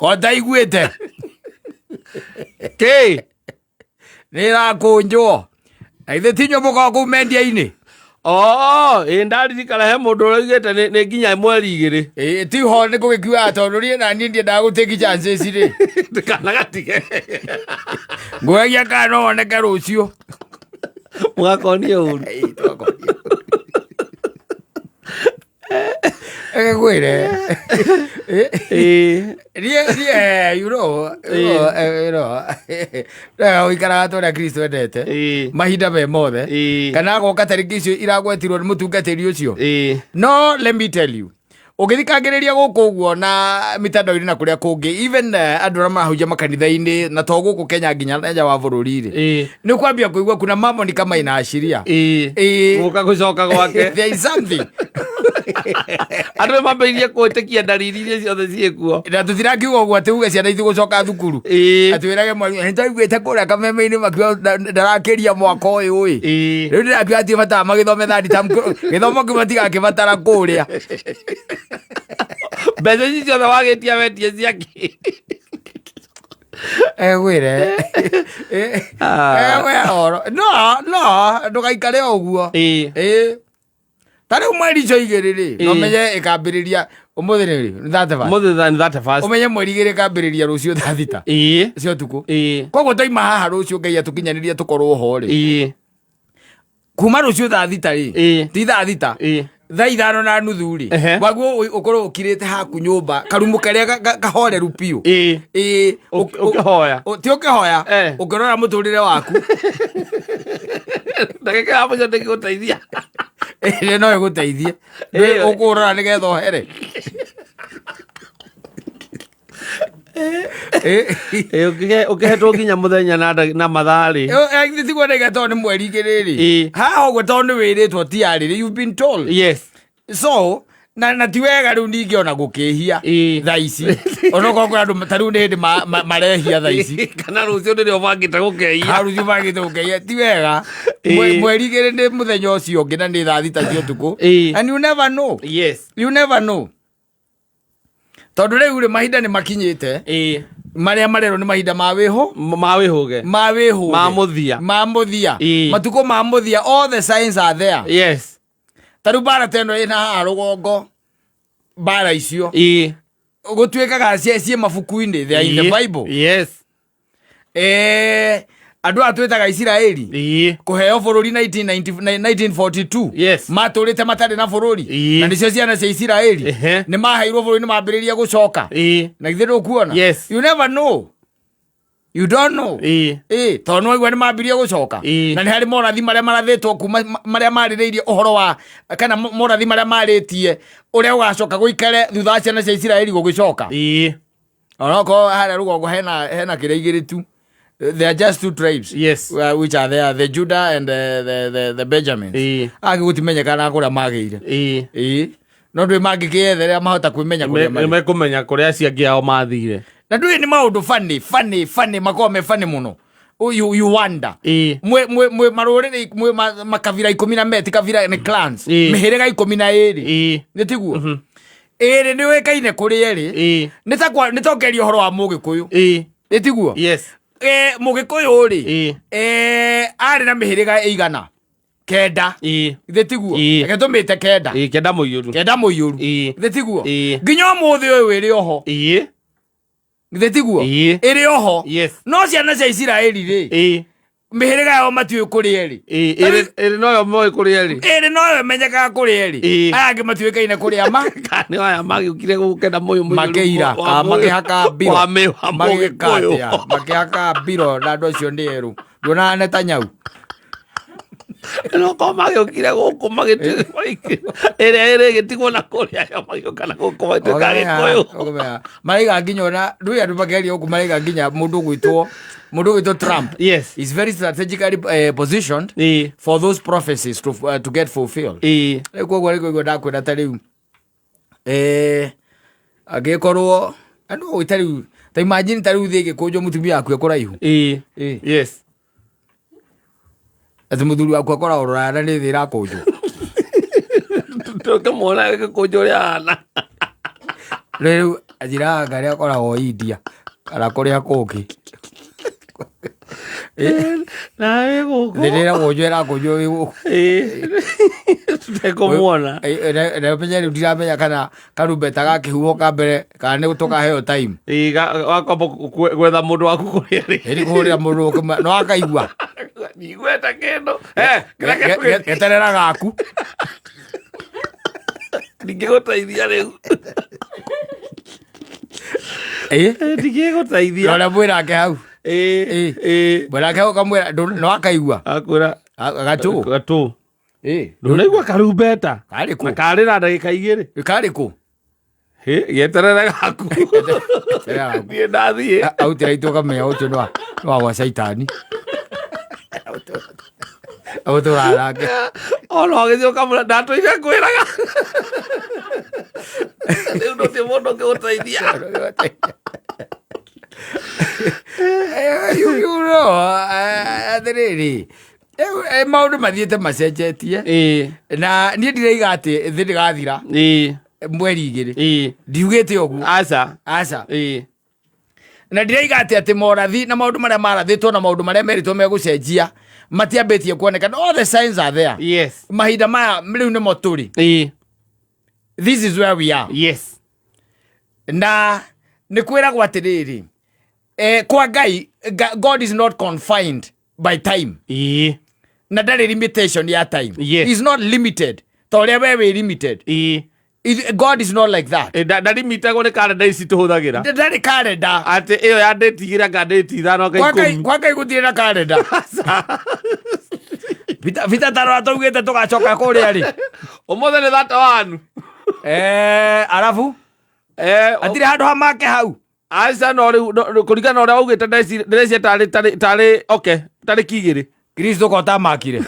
Ko ndaiguĩte. Kĩ? Nĩ ĩrakũnjwo. Na ithe tinyo mũkoragwo kũu mendia-inĩ. Oo, ĩ ndaririkana he mũndũ ũraugĩte nĩ nginya mweri 2. Ĩ ti ho nĩ gũgĩkiuga tondũ niĩ na niĩ ndiendaga gũtĩki chances rĩ. Ndũkanagatige. Ngũragia kana no woneke rũciũ. Mũgakonie ũru. Ĩ, twakonia. Reke ngwĩre. Ĩ. Niĩ you know, you know, you know, wega gũikaraga ta ũrĩa Kristo endete. Mahinda me mothe. Kana agoka tarĩki icio iragwetirwo nĩ mũtungatĩri ũcio. No let me tell you, ũngĩthikangĩrĩria gũkũ ũguo na mitandao-inĩ na kũrĩa kũngĩ, even andũ arĩa marahunjia makanitha-inĩ na to gũkũ Kenya nginya na nja wa bũrũri rĩ, nĩ ũkwambia kũigua kuna mambo ni kama inaashiria Gũka gũcoka gwake. There is something. Andũ nĩ mambĩrĩirie gwĩtĩkia ndariri iria ciothe ciĩkuo. Na tũtirakiuga ũguo atĩ uge ciana itigũcoka thukuru. Atwĩrage mwarimũ, nĩtwaiguĩte kũrĩa kameme-inĩ makiuga ndarakĩria mwaka ũyũ ĩ. Rĩu ndĩrakiuga atĩ bataga magĩthome third term, gĩthomo kĩu matigakĩbatara kũrĩa. Mbeca ici ciothe wagĩtia wetie ciakĩ. Egwĩre. Egwĩra ũhoro. No, no, ndũgaikare o ũguo. Ta rĩu mweri icio 2 rĩ, no menye ĩkambĩrĩria ũmũthĩ nĩ rĩ? Nĩ 31. Mũthĩ nĩ 31. Ũmenye mweri 2 ĩkambĩrĩria rũciũ thaa 6. Cia ũtukũ. Koguo twaima haha rũciũ Ngai atũkinyanĩria tũkorwo ho rĩ. Kuma rũciũ thaa 6 rĩ. Ti thaa 6. Thaa 5:30 rĩ. Waguo ũkorwo ũkirĩte haku nyũmba karumu karĩa kahoreru biũ. Ũkĩhoya. Ti ũkĩhoya. Ũkĩrora mũtũrĩre waku. Ndagĩka ya mũico ndĩngĩgũteithia. Ĩrĩa no ĩgũteithie. Ũkũrora nĩgetha ũhere. Ũkĩhetwo nginya mũthenya na mathaa rĩ. Tiguo ndaiga tondũ nĩ mweri 2 rĩ. Haha ũguo tondũ nĩ wĩrĩtwo ti arĩrĩ, you've been told. So, na ti wega rĩu ningĩ ona gũkĩhia thaa ici. Onokorwo kwĩ andũ ta rĩu nĩ hĩndĩ marehia thaa ici. Kana rũciũ nĩrĩo ũbangĩte gũkehia. Ha, rũciũ ũbangĩte gũkehia, ti wega. Mweri 2 nĩ mũthenya ũcio ũngĩ na nĩ thaa 6 cia ũtukũ. And you never know. You never know. Tondũ rĩu rĩ mahinda nĩ makinyĩte. Marĩa marerwo nĩ mahinda ma wĩhũ. Ma wĩhũge. Ma wĩhũge. Ma mũthia. Ma mũthia. Matukũ ma mũthia, all the signs are there. Ta rĩu mbara ta ĩno ĩna haha rũgongo, mbara icio. Gũtuĩkaga ciĩ mabuku-inĩ, they are in the Bible. Andũ aya twĩtaga Isiraeli. Kũheo bũrũri 1942. Matũrĩte matarĩ na bũrũri. Na nĩcio ciana cia Isiraeli. Nĩ maheirwo bũrũri, nĩ mambĩrĩria gũcoka. Na githĩ ndũkuona? You never know. You don't know. Tondũ nĩwaigua nĩ mambirie gũcoka. Na nĩ harĩ morathi marĩa marathĩtwo kuma marĩa marĩrĩirie ũhoro wa, kana morathi marĩa marĩtie ũrĩa ũgacoka gũikare thutha wa ciana cia Isiraeli gũgĩcoka. Onokorwo harĩa rũgongo hena kĩrĩa igĩrĩ tu. There are just two tribes. Which are there, the Judah and the Benjamins. Angĩ gũtimenyekana kũrĩa magĩire. No ndũĩ mangĩkĩyetherera mahota kwĩmenya kũrĩa marĩ. Nĩmekũmenya kũrĩa acio angĩ ao mathire. Na ndũĩ nĩ maũndũ funny, funny, funny, makoragwo me funny mũno. Oh, you wonder. Mwe, mwe, mwe marũrĩrĩ, mwe makabira ikũmi na me, ti kabira nĩ clans. Mĩhĩrĩga 12. Nĩ tiguo? Ĩrĩ nĩ ũĩkaine kũrĩ erĩ. Nĩ ta kwa, nĩ ta ũkĩaria ũhoro wa Mũgĩkũyũ. Nĩ tiguo? Mũgĩkũyũ rĩ, arĩ na mĩhĩrĩga ĩigana? 9. Githĩ tiguo? Reke tũmĩte 9. 9 mũiyũru. 9 mũiyũru. Githĩ tiguo? Nginya ũmũthĩ ũyũ ĩrĩ oho. Githĩ tiguo? Ĩrĩ oho. No ciana cia Isiraeli rĩ, mĩhĩrĩga yao matiũĩ kũrĩ erĩ. Ĩrĩ noyo moĩ kũrĩ erĩ. Ĩrĩ noyo ĩmenyekaga kũrĩ erĩ. Aya angĩ matiũĩkaine kũrĩ ama. Kana nĩ aya magĩũkire gũkena mũyũ mũiyũru Makĩira, makĩhaka mbiro. wa mĩ- wa Magĩka Mũgĩkũyũ. atĩa? Makĩhaka mbiro na andũ acio nĩ erũ. Nduonaga Netanyahu? No korwo magĩũkire gũkũ magĩtuĩka ĩrĩa ĩrĩ ĩgĩtigwo na kũrĩa yo magĩũka na gũkũ magĩtuĩka Gĩkũyũ. Ũkamenya. Maraiga nginya ona ndũĩ andũ makĩaria gũkũ maraiga nginya mũndũ ũgwĩtwo Trump is very strategically positioned for those prophecies to get fulfilled. Rĩu koguo rĩu koguo ndakwĩra ta rĩu, angĩkorwo andũ ũĩ ta rĩu, ta imagine ta rĩu thĩ ĩgĩkũnjwo mũtumia waku ekũraihu. Atĩ mũthuri waku akoragwo rũraya na nĩ thĩ ĩrakũnjwo. Tũkĩmuona gĩkũnjwo ũrĩa ahana. Rĩu Anjĩraga ngarĩ akoragwo India kana kũrĩa kũngĩ. Nawe gũkũ. Thĩ nĩĩrakũnjwo ĩrakũnjwo wĩ gũkũ. Tũtekũmuona. Na ũmenye rĩu ndiramenya kana karumbeta gakĩhuhwo ka mbere kana nĩ tũkaheo time. Ĩĩ, wakwamba gwetha mũndũ waku kũrĩa rĩ. Ĩrĩ kũhũrĩra mũndũ ũkĩma no akaigua. Ndigweta kĩndũ. Eh, kĩrĩa Geterera gaku. Ndingĩgũteithia rĩu. Ĩ? Ndingĩgũteithia. Rora mwĩrake hau. Ĩĩ, Ĩ. ĩĩ. Mwĩrake hau ũkamwĩra no akaigua. Akwĩra Gatũ. gatũ. Ĩ. Ndũnaigua karumbeta. Karĩ kũ? Na karĩ na ndagĩka igĩrĩ. Karĩ kũ? Hĩ, geterere gaku. Geterera gaku. Niĩ ndathiĩ. Autĩra itũ ũkamenya ũcio nĩ wa gwa caitani. Ũtũraga nake. Ona ũgĩthiĩ ũkamwĩra ndatũire ngwĩraga. Rĩu ndũtirĩ mũndũ ũngĩgũteithia. You know, atĩrĩrĩ, maũndũ mathiĩte macenjetie. Ĩĩ. Na niĩ ndiraiga atĩ thĩ ndĩgathira Ĩĩ. mweri igĩrĩ. Ĩĩ. Ndiugĩte ũguo. Aca. Aca. Ĩĩ. Na ndiraiga atĩ atĩ morathi na maũndũ marĩa marathĩtwo na maũndũ marĩa merĩtwo megũcenjia matiambĩtie kuoneka. All the signs are there. Yes. Mahinda maya rĩu nĩmo tũrĩ. Ĩĩ. This is where we are. Yes. Na nĩ kwĩragwo atĩrĩrĩ, kwa Ngai, God is not confined by time. Ĩĩ. Na ndarĩ limitation ya time. Yes. He's not limited. Ta ũrĩa we wĩ limited. Ĩĩ. God is not like that. Ĩ, ndarimitagwo nĩ karenda ici tũhũthagĩra. Ndarĩ karenda. Atĩ ĩyo ya ndĩti igĩrĩ anga ndĩti ithano anga Kwa Ngai, ikũmi. kwa Ngai gũtirĩ na karenda. Vita, vita tarora tũugĩte tũgacoka kũrĩa rĩ. Ũmũthĩ nĩ thata wanu. Arabu? Hatirĩ handũ ha make hau. Aca no rĩu kũringana na ũrĩa waugĩte ndĩreciria tarĩ okay, tarĩki igĩrĩ. Kristo ko tamakire.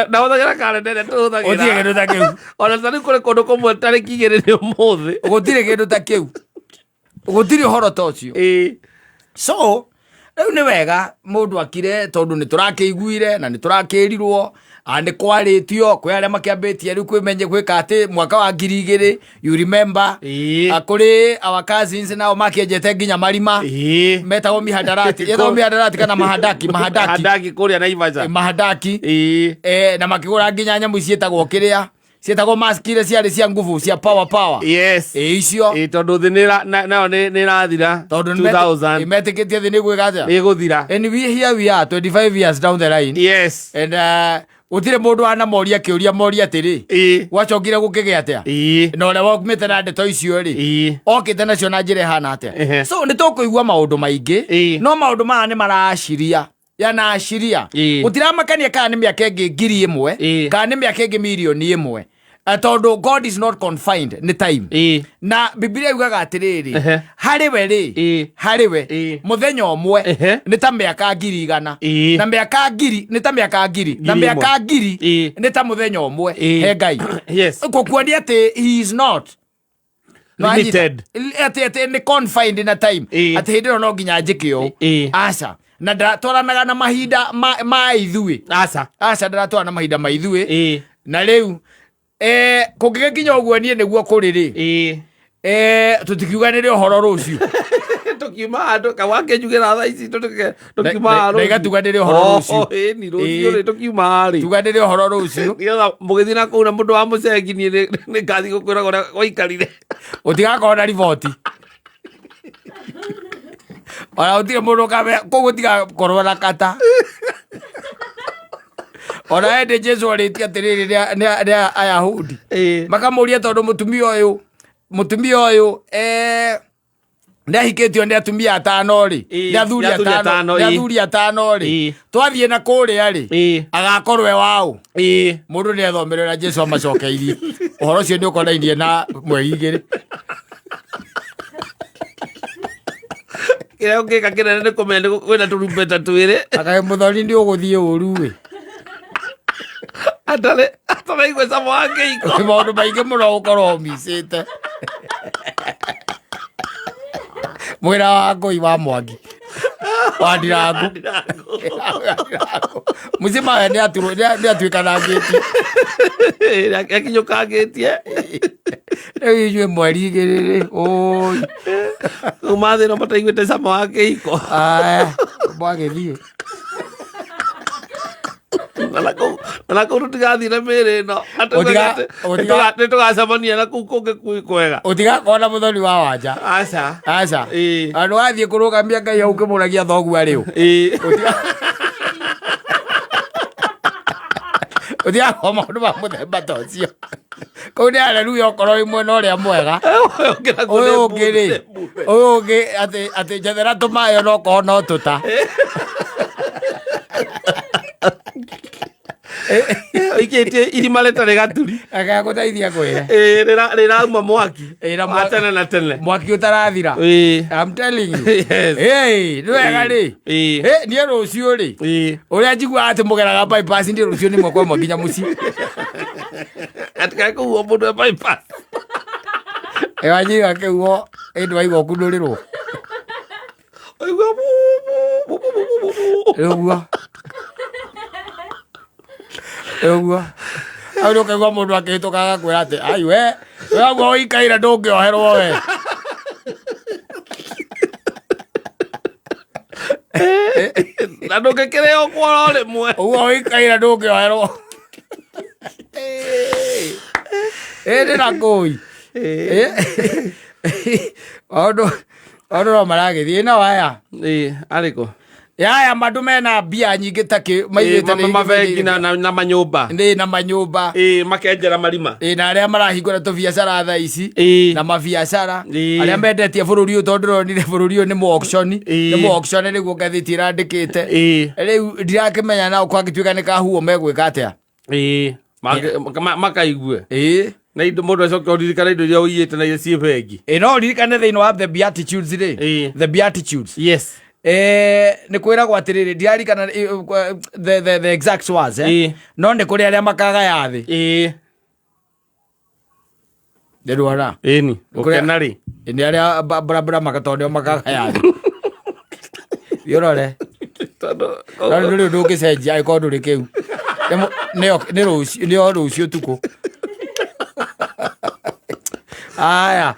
Ndahũthagĩra karenda ĩrĩa tũhũthagĩra. Gũtirĩ kĩndũ ta kĩu. Ona ta rĩu kũrĩ kũndũ kũmwe tarĩki igĩrĩ nĩ ũmũthĩ. Gũtirĩ kĩndũ ta kĩu. Gũtirĩ ũhoro ta ũcio. Ĩĩ. So, rĩu nĩ wega mũndũ akire tondũ nĩ tũrakĩiguire na nĩ tũrakĩrirwo, nĩ kwarĩtio kwĩ arĩa makĩambĩtie rĩu kwĩmenye gwĩka atĩ mwaka wa ngiri igĩrĩ, you remember. Ĩĩ. Kũrĩ our cousins nao makĩenjete nginya marima. Ĩĩ. Metagwo mihadarati. Etagwo mihadarati kana mahadaki, mahadaki. Mahadaki kũrĩa Naivasha. Mahadaki. Ĩĩ. Na makĩgũra nginya nyamũ ciĩtagwo kĩrĩa. Ciĩtagwo mask iria ciarĩ cia nguvu, cia power power. Yes. Ĩĩ, icio. Ĩĩ, tondũ thĩ nĩ nayo nĩ ĩrathira. Tondũ nĩ 2000. metĩkĩtie thĩ nĩ gwĩka atĩa? Nĩ ĩgũthira. And we here we are 25 years down the line. Yes. And gũtirĩ mũndũ anamoria kĩũria moria atĩrĩ. Ĩĩ. Gwacokire gũkĩgĩa atĩa? Ĩĩ. Na ũrĩa waumĩte na ndeto icio rĩ. Ĩĩ. Okĩte nacio na njĩra ĩhana atĩa? Ehe. So nĩ tũkũigua maũndũ maingĩ. Ĩĩ. No maũndũ maya nĩ maraciria. Yanaciria. Ĩĩ. Gũtiramakania kana nĩ mĩaka ĩngĩ ngiri ĩmwe, Ĩĩ. kana nĩ mĩaka ĩngĩ mirioni ĩmwe. Tondũ God is not confined nĩ time. Ĩĩ. Na Biblia yugaga atĩrĩrĩ, Ehe. harĩ we rĩ, Ĩĩ. harĩ we, Ĩĩ. mũthenya ũmwe Ehe. nĩ ta mĩaka ngiri igana. Ĩĩ. Na mĩaka ngiri nĩ ta mĩaka ngiri. Na Ngiri ĩmwe. mĩaka ngiri Ĩĩ. nĩ ta mũthenya ũmwe Ĩĩ. he Ngai. Yes. Gũkuonia atĩ he is not Limited. Atĩ atĩ nĩ confined na time. Ĩĩ. Atĩ hĩndĩ ĩyo no nginya njĩke ũũ. Ĩĩ. Aca. Na ndatwaranaga na mahinda ma ithuĩ. Aca. Aca ndaratwarana na mahinda ma ithuĩ. Ĩĩ. Na rĩu, kũngĩgĩkinya ũguo niĩ nĩguo kũrĩ rĩ. Ĩĩ. Tũtikiuganĩre ũhoro rũciũ. Tũkiuma handũ, kamwe akĩnjugĩra thaa ici, tũkiuma haha rũciũ. Ndaiga tuganĩre ũhoro Oh, rũciũ. ĩĩ, ni rũciũ Ĩĩ. rĩ, tũkiuma haha rĩ. Tuganĩre ũhoro rũciũ. Nĩgetha mũgĩthiĩ na kũu na mũndũ wa mũcengi niĩ nĩ ngathiĩ gũkwĩra ũrĩa gwaikarire. Ũtigakorwo na riboti. Ona gũtirĩ mũndũ ũkamenya, kũu gũtigakorwo na kata. Ona hĩndĩ Jesu arĩtie atĩrĩrĩ nĩ Ayahudi. Ĩĩ. Makamũria tondũ mũtumia ũyũ, nĩ ahikĩtio nĩ atumia atano rĩ. Ĩĩ, Nĩ athuri nĩ athuri atano, atano, nĩ ĩĩ. athuri atano rĩ. Ĩĩ. Twathiĩ na kũrĩa rĩ, Ĩĩ. agakorwo e waũ. Ĩĩ. Mũndũ nĩ ethomere na Jesu amacokeirie. Ũhoro ũcio nĩ ũkonainie na mweri igĩrĩ. Kĩrĩa ũngĩka kĩnene nĩ kũmenya nĩ kwĩna tũrumbeta twĩrĩ. Akae mũthoni nĩ ũgũthiĩ ũru ĩ. Ataraigua cama wa kĩiko. Maũndũ maingĩ mũno ũkorwo ũmicĩte. Mwĩra wa ngũi wa Mwangi. Wa Ndirangu. Ndirangu. Mũcima we nĩ atuĩkanangĩtie. Akinyũkangĩtie. Rĩu inyuĩ mweri igĩrĩ rĩ, ũi. Kuma thĩ no mataiguĩte cama wa kĩhiko. Aya, mwagĩthiĩ. Na nakũu tũtigathiĩ na mĩĩrĩ ĩno. Atĩ nĩ tũgacemania na kũu kũngĩ kwĩ kwega. Ũtigakorwo na mũthoni wa wanja. Aca. Aca. Andũ wathiĩ kũrũgamia Ngai hau ũkĩmũragia thoguo arĩ ũ. Ũtigakorwo maũndũ ma mũthemba ta ũcio. Kũu nĩ haleluya okorwo wĩ mwena ũrĩa mwega. Ũyũ ũngĩ rĩ, ũyũ ũngĩ atĩ atĩ njethera tũmaĩ onokorwo no tũta. Ũikĩtie irima rĩtarĩ gaturi. Reke ngũteithie ngwĩre. Ĩĩ, rĩrauma mwaki. Ĩĩ, na Wa mwaki. tene na tene. Mwaki ũtarathira. Ĩĩ. I'm telling you. Yes. Hey, nĩ wega rĩ. Ĩĩ. Hey, niĩ rũciũ rĩ. Ĩĩ. Ũrĩa njiguaga atĩ mũgeraga bypass niĩ rũciũ nĩ ĩmwe kwa ĩmwe nginya mũciĩ. Atikae kũhuhwo mũndũ e bypass. Ĩwanyiga kĩhuho ĩndĩ waigua ũkunũrĩrwo. Ũigua bu, bu, bu, bu, bu, bu, bu. Ũguo. Ũguo. Hau nĩ ũkaigua mũndũ akĩhĩtũka agakwĩra atĩ ai we we ũguo ũikaire ndũngĩoherwo we. Na ndũngĩkĩrĩo kworo rĩmwe. Ũguo ũikaire ndũngĩoherwo. Ĩ ndĩ na kũi. Maũndũ maũndũ no maragĩthiĩ no aya. Ĩĩ, arĩkũ? Yaya mandũ mena mbia nyingĩ ta kĩ maigĩte nĩ Mabengi na na manyũmba. Nĩ na manyũmba. Ĩĩ, makenjera marima. Ĩ na arĩa marahingũra tũbiacara thaa ici. Ĩĩ. Na mabiacara. Ĩĩ. Arĩa mendetie bũrũri ũyũ tondũ ndĩronire bũrũri ũyũ nĩ mũ auction. Ĩĩ. Nĩ mũ auction nĩguo ngathĩti ĩrandĩkĩte. Ĩĩ. Rĩu ndirakĩmenya nao kwangĩtuĩka nĩ kahuo megwĩka atĩa. Ĩĩ. Makaigue. Ĩĩ. Na indo mũndũ acoke ũririkane indo iria ũiyĩte na iria ciĩ bengi. Ĩ no ũririkane thĩinĩ wa The Beatitudes rĩ. Ĩĩ. The Beatitudes. Yes. Nĩ kwĩragwo atĩrĩrĩ ndirarikana the exact words eh? Ĩĩ. No nĩ kũrĩ arĩa makagaya thĩ. Ĩĩ. Ndĩruona. Ĩni. Gũkena rĩ. Nĩ arĩa barabara tondũ nĩo makagaya thĩ. Thiĩ ũrore. Tondũ No ndũrĩ ũndũ ũngĩcenjia angĩkorwo ndũrĩ kĩu. Nĩ rũciũ nĩ o rũciũ ũtukũ. Aya.